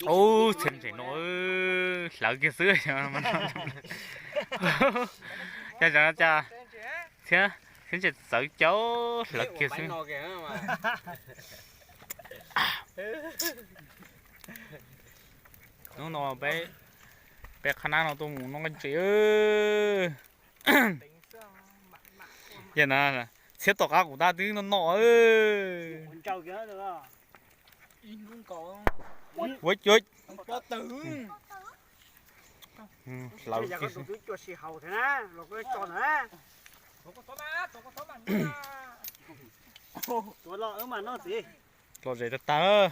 Ub, txhia ntses no hlawv kiag xwb. Cas, cas, cas, txhia, txhia ntses txawv cas hlawv kiag xwb. Hnub no peb, peb qhab nab no tuaj mus noj ntses. Yog na, txhiab tom qab kuv tab twb noj noj. Ua, ua, hlawv kiag xwb. Lom zem tag tag.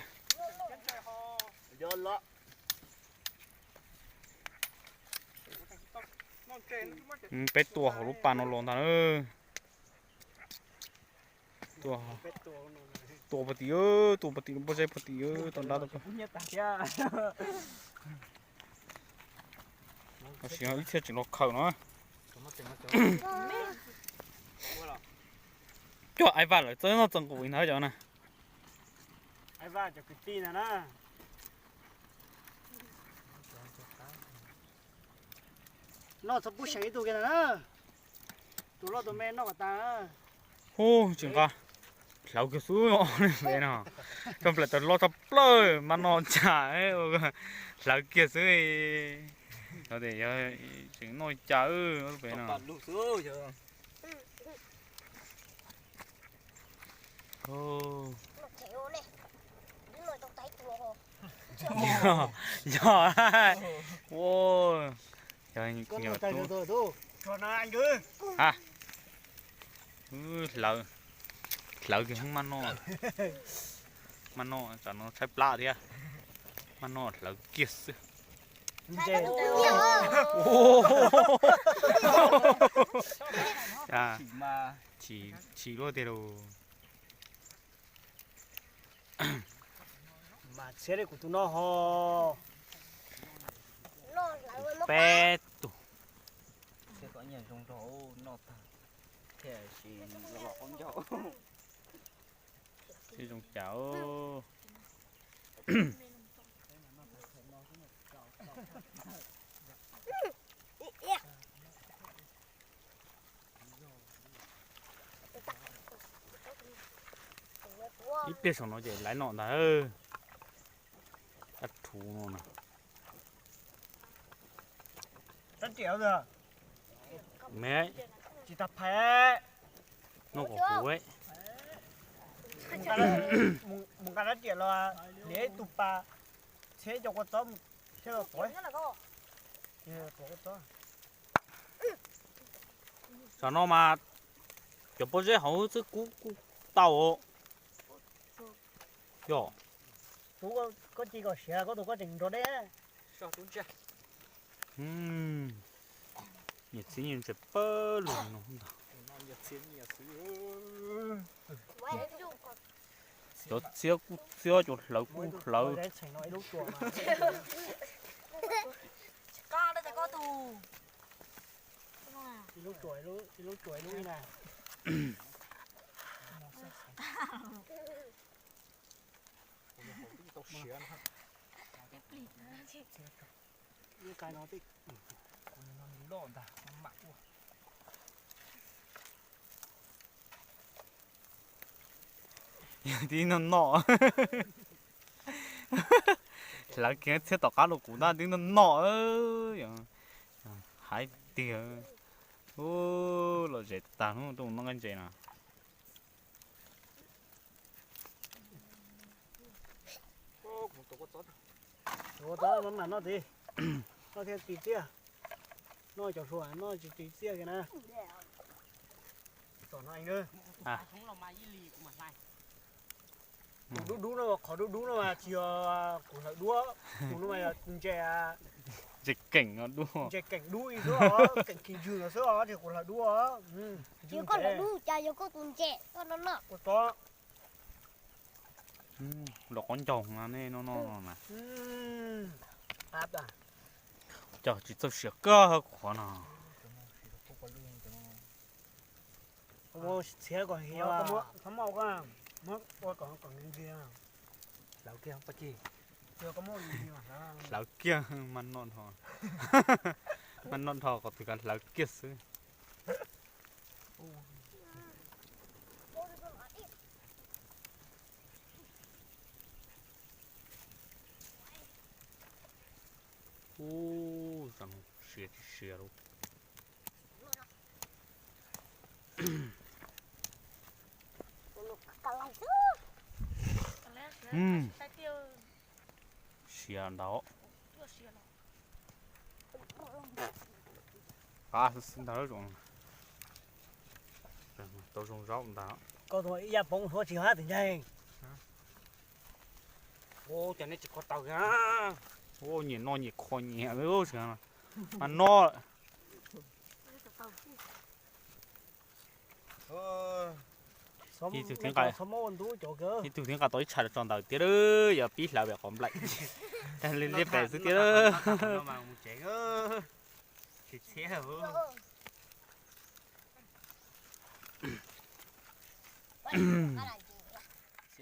Peb tua hauv lub pas no los ntag na. Tua, tua puag tim, tua puag tim lub pob zeb puag tim, tau nrab tau. Tam sim no ib txhia tseem los khaws no. Coj Aib Vaj lawv txawb noj txawb nqus ntag cov na. Aib Vaj cov kwv tij ntag na. Noj txhob pub seem ib tug kiag ntag na. Tus loj tus me noj kom tas. Ub, tsis nqa, hlawv kiag xwb os, peb no. Txog plaws tawm loj txog plaws mas noj cas, hlawv kiag xwb. Yog tias yog tseem noj cas peb no. Yog, yog, yog, hlawv, hlawv kiag maj noj, maj noj tsam no tshaib plab thiab, maj noj hlawv kiag xwb. Chim, chim luaj tiag lauj. Mas txhiab li kuv tus no ho. Peb tus. Txhiab kom nyiaj zoo nrog noj tag thiaj tsis los qaub ncaug. Txhiab zoo cas. Ib pliag saum no ces laiv noj ntag. Dab rhuv no na. Rab riam, me, tsis tas phais. Noj kom huv. Mus nqa rab riam los, niam ib tug pas, txhiab cov kua txob thiab los tuav. Tam no mas cov pob zeb hauv xwb kub kuj tau. Yog. Koj ci kom siav, koj tus koj tseem nrog deb. Nyias txhiab nyias ntses pawg lug no ntag. Cov txhiab kuj txhiab, cov hlawv kuj hlawv. Yog tib noj noj. Hlawv kiag txhiab tom qab rau kuv ntag, tib noj noj. Hais tiag. Ub, lom zem tag hnub tuaj mus noj nqaij ntses no. Ua tau mam mam noj tis, noj thiaj ris txiaj, noj cov hluas noj tsis ris txiaj kiag na. Tus dub dub no, qhov dub dub no mas tsis yog kuv hlawv duab, tus no mas yog ntses, ntses keem dub, ntses keem dub ib duab, keem kis ntsws no xwb os, tsis yog kuv hlawv duab. Yog koj hlawv dub cas yog koj tus ntses koj no no. Ua tau. Los qaub ncaug no nej noj noj no na. Cog tsis txaus siav kawg qhov no. Txhiab kom hiv, muab ua kom ntxi ntxi, hlawv kiag pab cig. Hlawv kiag, mas noj nrho, mas noj nrho qhov twg kav hlawv kiag xwb. Ub, sia tsis sia lauj. Sia ntau. Qab xwb xwb ntag zoo. Tau zoo zaub ntag. Koj tus ib yam poob hluav tsis hab tim ncaig. Ua cas nej tsis kho taw kiag? Ua nyiam noj nyiam kho nyiam, mas noj. Ib tug thiab nqa tau ib tshais tso ntawd thiab, yog pib hlawv pem qhov nplaim, liab pem xwb thiab. Xiab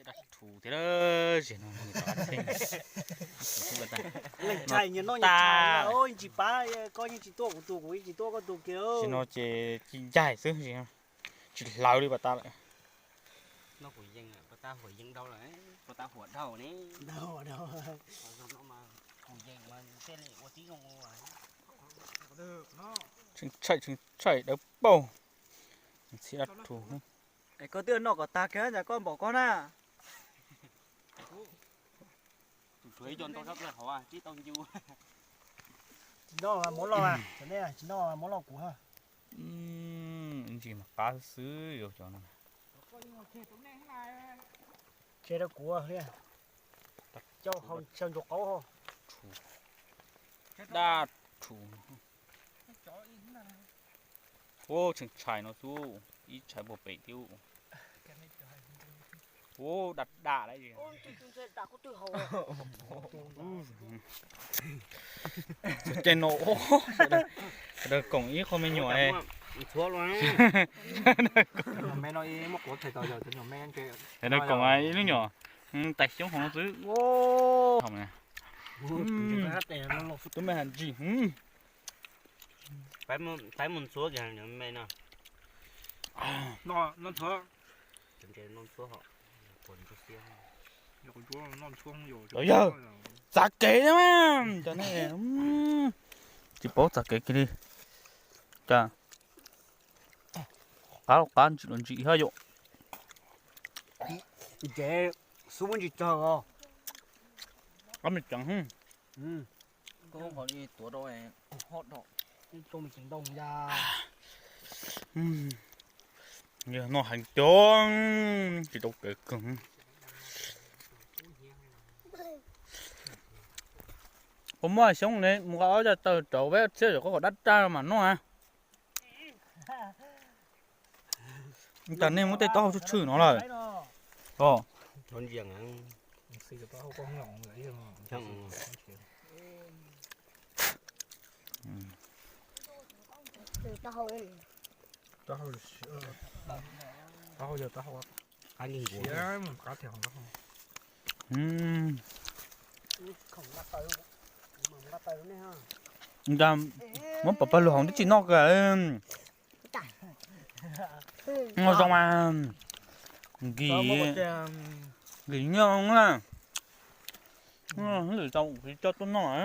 dab rhuv thiab, zem no. Leej tshais nyias noj nyias tshais, tsis pab, koj yeej tsis tuaj kuv tus, kuv yeej tsis tuaj koj tus kiag. Zem no ces ci ncaig xwb, tsis hlawv li pas tas lawm. Noj kuv yeej, pas tas huam yeej dhau lawm, pas tas huam dhau ne. Kuv yeej mas thiaj li ua tib zoo ua. Tshee tshaim, tshee tshaim dawb paug. Xiab dab rhuv. Es koj twb noj kom tag kiag cas koj npaum koj na. Tsis noj muab loj, tsis noj muab loj kuv. Ntsis mas qab xwb yuav cov no. Tseg rau kuv, coj hau xyaw ntsuag qaub. Dab rhuv. Ua tshee tshais no xwb, ib tshais puag pem thiab. Ua daj daj lawm. Ces no, sawv daws koom ib qho me nyuam. Sawv daws koom ib lub nyuam tais xyoob hauv no xwb. Tub me has ntsis. Peb mus ntxuav kiag me no. Los yawg, txav kev thiab mas cov ne, tsis paub txav kev kiag li. Cas qab los qab, ntsim los ntsim thiab yom. Ces xub muab ntsis tsawg os. Qab me ceev. Koj qhov li tuav rau, ho rau. Yog noj heev tiag, tsis tau kev kawg. Puas muaj xyoob ne, mus nqa ob caj taw rau peb txhiab, kom daj daj mas noj na. Cas nej muab tej taub hau tshwm tshwm no lawm? Muab pov pawg lug hauv twb tsis noj kawg. Noj zoo mas nkis, nkis nyob na. Lwm zaus kuv coj tuaj noj.